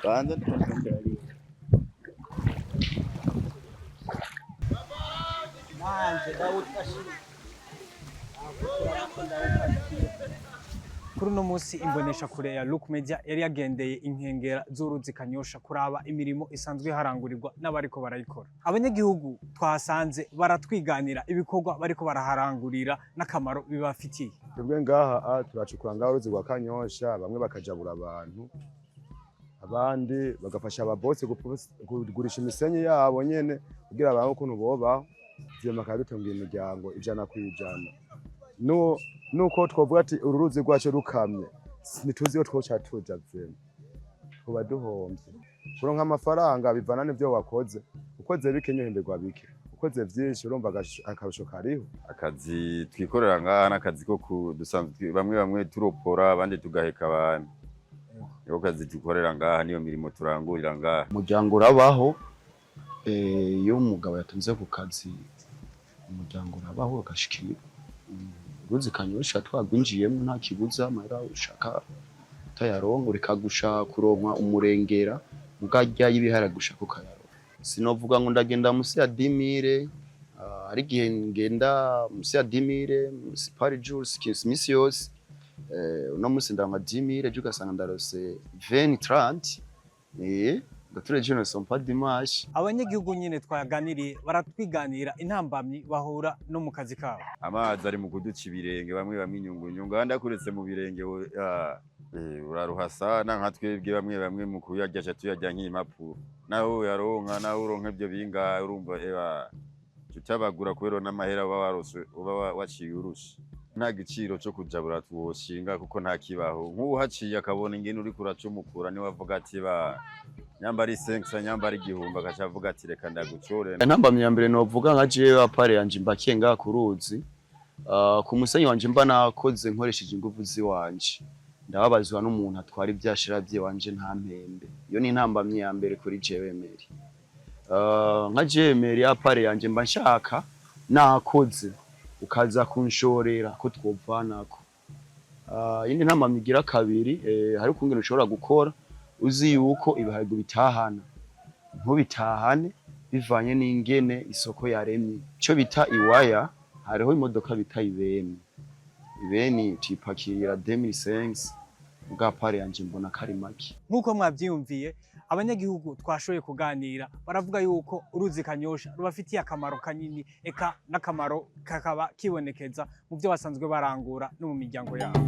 Ganza ndikondondera. Nanje ndawufashe. Kuri uno munsi imbonesha kure ya Look Media yari yagendeye inkengera z'uruzi Kanyosha kuraba imirimo isanzwe iharangurirwa n'abariko barayikora. Abanyagihugu twahasanze baratwiganira ibikorwa bariko baraharangurira n'akamaro bibafitiye. Twebwe ngaha turacukura ngaha uruzi rwa Kanyosha, bamwe bakajabura abantu, abandi bagafasha ababosi kugurisha imisenyi yabo nyene kugira babe ukuntu bobaho. Ivyo bakaba bitungiye imiryango 100%. Nuko twovuga ati uru ruzi rwacu rukamye, ntituzi iyo twoca tuja vyema, tuba duhomvye. Kuronka amafaranga bivana n'ivyo wakoze. Ukoze bike nyohemberwa bike, ukoze vyinshi urumva akarusho kariho. Akazi twikorera ngaha n'akazi ko dusanzwe bamwe bamwe turopora, abandi tugaheka abantu. Niko kazi dukorera ngaha, niyo mirimo turangurira ngaha. Umuryango urabaho, iyo umugabo yatunze ku kazi umuryango urabaho ugashikira. Uruzi Kanyosha twagwinjiyemo nta kibuza, amahera ushaka utayaronka ureka kuronka umurengera mugarya y'ibiharage ushaka ukayaronka. Sinovuga ngo ndagenda musi ya 10 000, hari igihe ngenda musi ya 10 000 musi par jour, imisi yose. Uno musi ndaronka 10 000, ejo ugasanga ndarose 20, 30, ngo tous les jours ne sont pas dimanche. Abanyagihugu nyene twaganiriye baratwiganira intambamyi bahura no mu kazi kabo. Amazi ari mu kuduca ibirenge, bamwe bamwe inyungunyungu, ahandi akuretse mu birenge uraruha sana. Nka twebwe bamwe bamwe mu kuyarya ca tuyarya nk'impapuro, naho uyaronka, naho uronka ivyo bingahe, urumva eba utabagura kubera n'amahera uba warose uba waciye urusha. Nta giciro co kujabura twoshinga kuko nta kibaho. Nk'ubu haciye akabona ingene uriko uracumukura, niwe avuga ati ba nyamba ari 500, nyamba ari 1000, agaca avuga ati reka ndagucore. Intambamyi ya mbere novuga nka jewe apare yanje mbakiye ngaha ku ruzi, ku musenyi wanje mba nakoze nkoresheje inguvu ziwanje, ndababazwa n'umuntu atwara ivyashira vyiwanje nta mpembe. Iyo ni intambamyi ya mbere kuri jewe meri. Nka jewe meri apare yanje mba nshaka nakoze ukaza kunshorera ko twovanako. Iyindi ntambamyi igira kabiri, hari ukungene ushobora gukora uzi yuko ibiharage bitahana ntubitahane bivanye n'ingene isoko yaremye, ico bita iwaya. Hariho imodoka bita ibeni. Ibeni tuyipakirira 2005, ubwa pare yanje mbona kari make. Nk'uko mwavyiyumviye, abanyagihugu twashoboye kuganira baravuga yuko uruzi Kanyosha rubafitiye akamaro kanini, eka n'akamaro kakaba kibonekeza mu byo basanzwe barangura no mu miryango yabo.